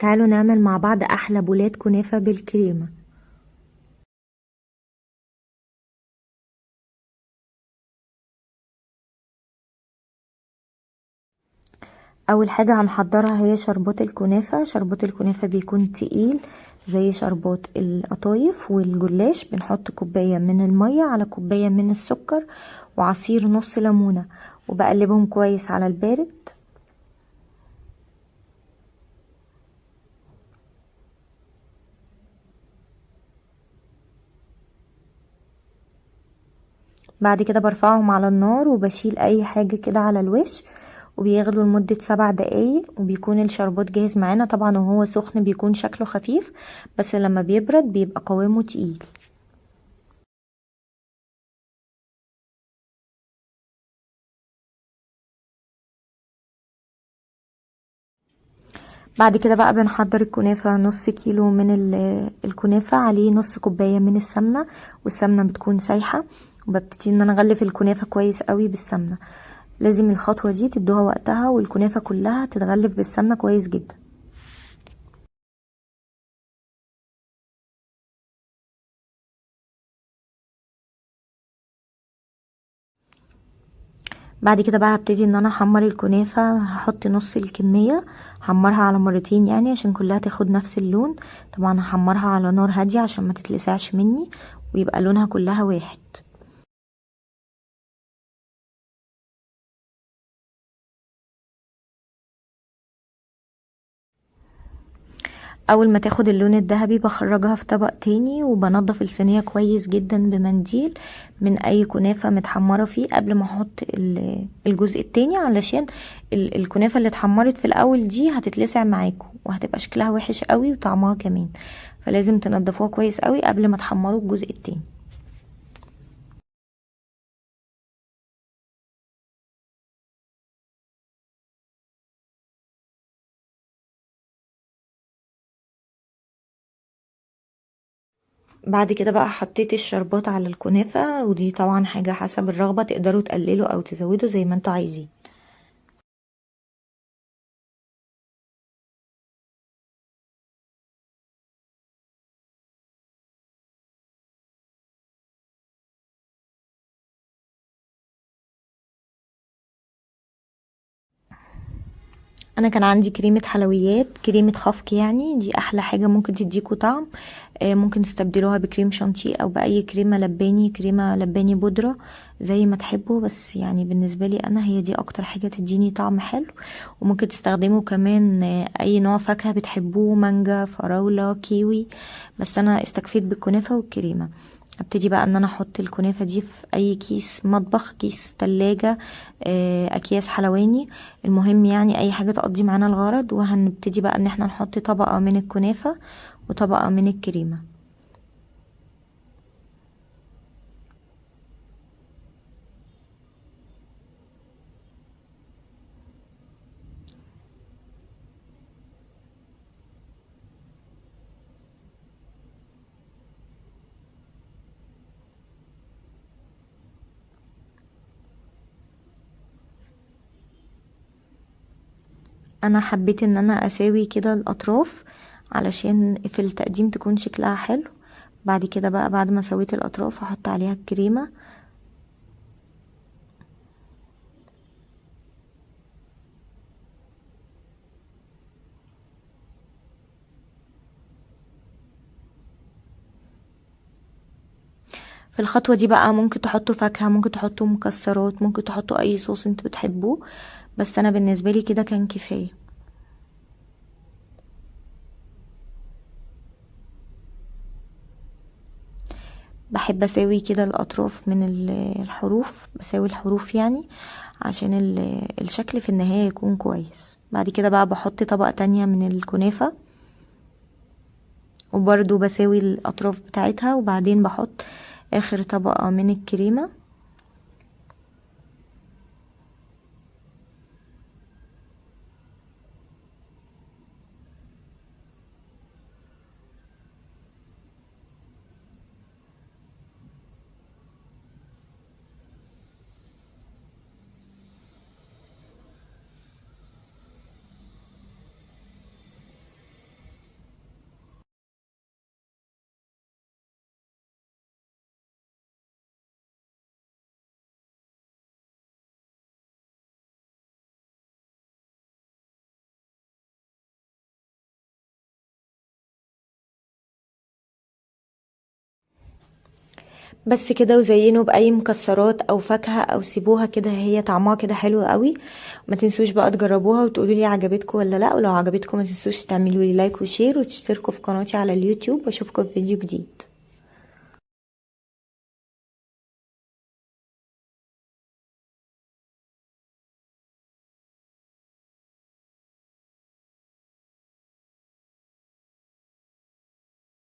تعالوا نعمل مع بعض أحلى بولات كنافة بالكريمة. أول حاجة هنحضرها هي شربات الكنافة. شربات الكنافة بيكون تقيل زي شربات القطايف والجلاش. بنحط كوباية من المية على كوباية من السكر وعصير نص ليمونة، وبقلبهم كويس على البارد. بعد كده برفعهم على النار وبشيل اي حاجة كده على الوش، وبيغلوا لمدة 7 دقايق، وبيكون الشربات جاهز معانا. طبعا وهو سخن بيكون شكله خفيف، بس لما بيبرد بيبقى قوامه تقيل. بعد كده بقى بنحضر الكنافة. نص كيلو من الكنافة عليه نص كوباية من السمنة، والسمنة بتكون سايحة، وببتدي ان انا اغلف الكنافة كويس قوي بالسمنة. لازم الخطوة دي تدوها وقتها، والكنافة كلها تتغلف بالسمنة كويس جدا. بعد كده بقى هبتدي ان انا احمر الكنافة. هحط نص الكمية، هحمرها على مرتين يعني عشان كلها تاخد نفس اللون. طبعا هحمرها على نار هادية عشان ما تتلسعش مني ويبقى لونها كلها واحد. اول ما تاخد اللون الذهبي بخرجها في طبق تاني، وبنضف الصينية كويس جدا بمنديل من اي كنافة متحمرة فيه قبل ما احط الجزء التاني، علشان الكنافة اللي اتحمرت في الاول دي هتتلسع معاكم وهتبقى شكلها وحش قوي وطعمها كمان، فلازم تنضفوها كويس قوي قبل ما تحمروا الجزء التاني. بعد كده بقى حطيت الشربات على الكنافة، ودي طبعا حاجة حسب الرغبة، تقدروا تقللوا او تزودوا زي ما انتوا عايزين. انا كان عندي كريمة حلويات، كريمة خفق يعني، دي احلى حاجة ممكن تديكوا طعم. ممكن تستبدلوها بكريم شانتيه او باي كريمة لباني، كريمة لباني بودرة زي ما تحبوا، بس بالنسبة لي انا هي دي اكتر حاجة تديني طعم حلو. وممكن تستخدموا كمان، اي نوع فاكهة بتحبوه، مانجا، فراولة، كيوي، بس انا استكفيت بالكنافة والكريمة. ابتدي بقى ان انا احط الكنافة دي في اي كيس مطبخ، كيس تلاجة، اكياس حلواني، المهم اي حاجة تقضي معانا الغرض. وهنبتدي بقى ان احنا نحط طبقة من الكنافة وطبقة من الكريمة. انا حبيت ان انا اساوي كده الاطراف علشان في التقديم تكون شكلها حلو. بعد كده بقى بعد ما سويت الاطراف هحط عليها الكريمة. في الخطوة دي بقى ممكن تحطوا فاكهة، ممكن تحطوا مكسرات، ممكن تحطوا اي صوص انتوا بتحبوه، بس انا بالنسبة لي كده كان كفاية. بحب اساوي كده الاطراف من الحروف، بساوي الحروف عشان الشكل في النهاية يكون كويس. بعد كده بقى بحط طبقة تانية من الكنافة، وبرضو بساوي الاطراف بتاعتها، وبعدين بحط اخر طبقة من الكريمة. بس كده. وزينوا باي مكسرات او فاكهة او سيبوها كده، هي طعمها كده حلو قوي. ما تنسوش بقى تجربوها وتقولوا لي عجبتكم ولا لا، ولو عجبتكم ما تنسوش تعملوا لي like و share وتشتركوا في قناتي على اليوتيوب، واشوفكم في فيديو جديد.